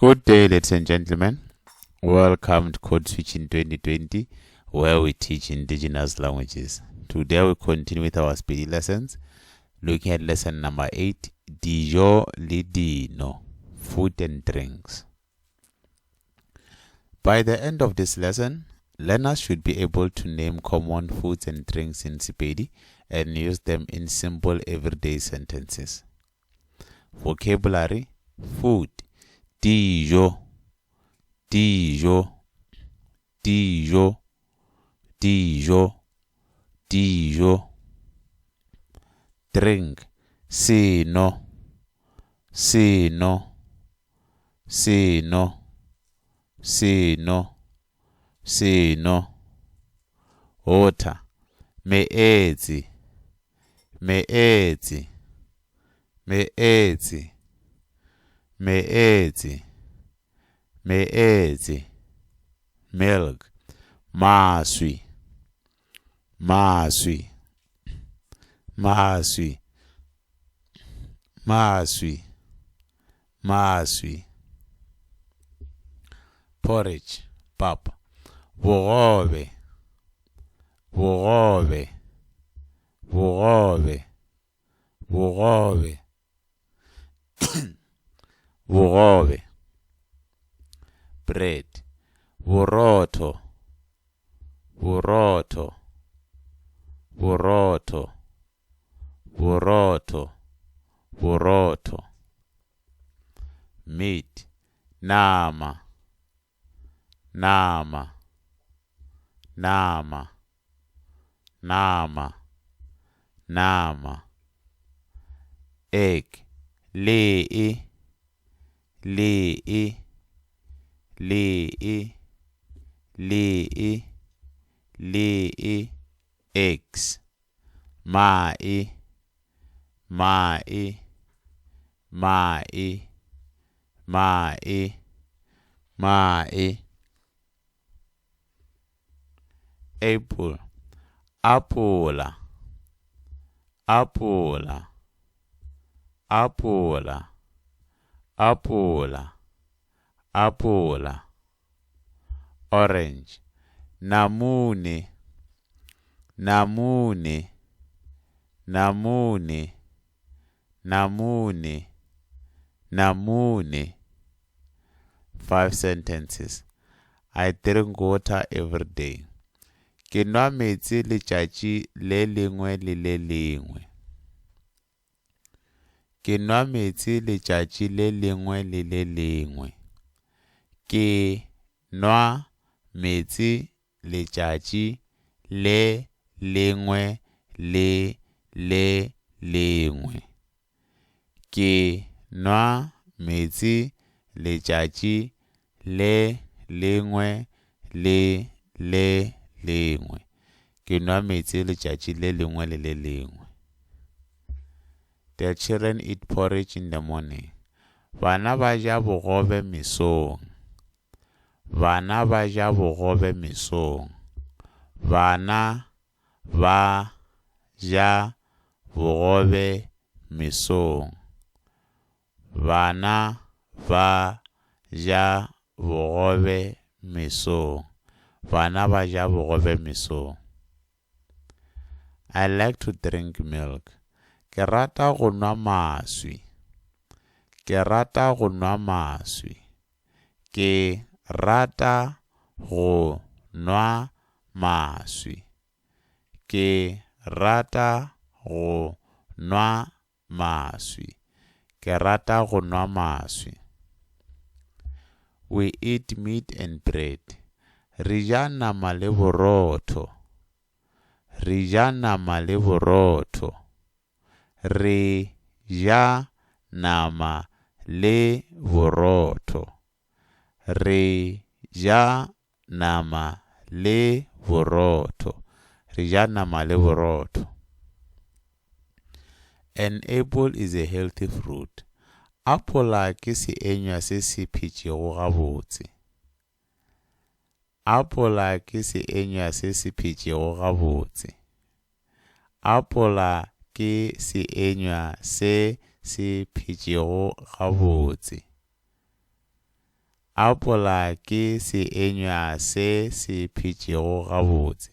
Good day, ladies and gentlemen. Welcome to Code Switching 2020, where we teach indigenous languages. Today we continue with our Sepedi lessons, looking at lesson number 8, Dijo le Dino, food and drinks. By the end of this lesson, learners should be able to name common foods and drinks in Sepedi and use them in simple everyday sentences. Vocabulary food dijo dijo dijo dijo dijo drink seno seno seno seno seno water meetse meetse meetse meetse meetse milk maswi maswi maswi maswi maswi porridge papa bogobe bogobe bogobe bogobe bogobe bread borotho borotho borotho borotho borotho meat nama nama nama nama nama egg lee lee lee lee lee eggs mae mae mae mae mae apple apola apola apola apola apola orange namune namune namune namune namune 5 sentences I drink water every day. Ke nwa meetse letšatši le lengwe le le lengwe. Ke nwa meetse letšatši le lengwe le le lengwe. Ke nwa meetse letšatši le lengwe le le lengwe. Ke nwa meetse letšatši le lengwe le le lengwe. Ke nwa meetse letšatši le lengwe le le lengwe. The children eat porridge in the morning. Bana ba ja bogobe mesong. Bana ba ja bogobe mesong. Bana ba ja bogobe mesong. Bana ba ja bogobe mesong. Bana ba ja bogobe mesong. I like to drink milk. Ke rata go nwa maswi. Ke rata go nwa maswi. Ke rata go nwa maswi. Ke rata go nwa maswi. Ke rata go nwa maswi. We eat meat and bread. Re ja nama le borotho. Re ja nama le borotho. Re ja nama le borotho. Re ja nama le borotho. Re ja nama le borotho. An apple is a healthy fruit. Apola ke seenywa se se phetšego gabotse. Apola ke seenywa se se phetšego gabotse. Apola ke seenywa se se phetšego gabotse. Apola ke seenywa se se phetšego gabotse.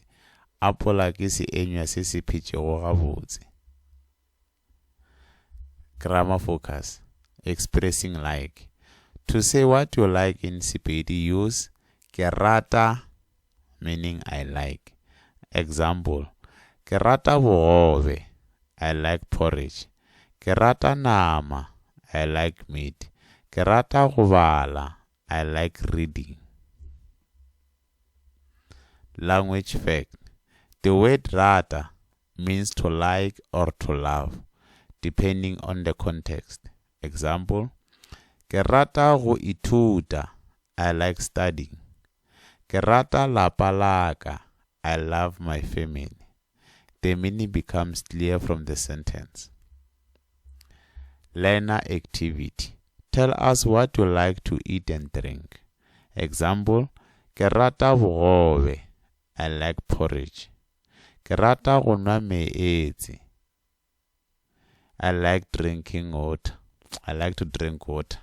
Apola ke seenywa se se phetšego gabotse. Grammar focus. Expressing like. To say what you like in Sepedi, use ke rata meaning I like. Example, ke rata bogobe, I like porridge. Ke rata nama, I like meat. Ke rata go bala, I like reading. Language fact. The word rata means to like or to love, depending on the context. Example, Ke rata go ithuta, I like studying. Ke rata lapa la ka, I love my family. The meaning becomes clear from the sentence. Learner activity. Tell us what you like to eat and drink. Example, Ke rata bogobe, I like porridge. Ke rata go nwa meetse. I like drinking water. I like to drink water.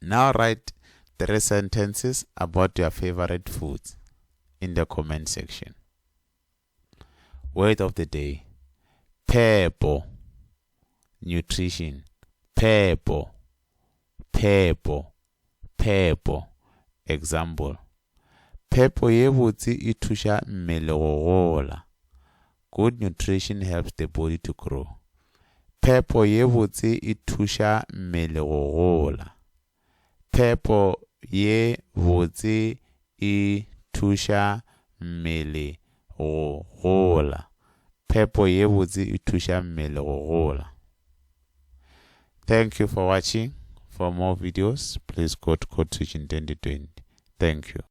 Now write three sentences about your favorite foods in the comment section. Word of the day. Phepo. Nutrition. Phepo. Phepo. Phepo. Example. Phepo ye botse e thuša mmele go gola. Good nutrition helps the body to grow. Phepo ye botse e thuša mmele go gola. Phepo ye botse e thuša mmele go gola. Phepo ye botse e thuša mmele go gola. Thank you for watching. For more videos, please go to Code Switching 2020. Thank you.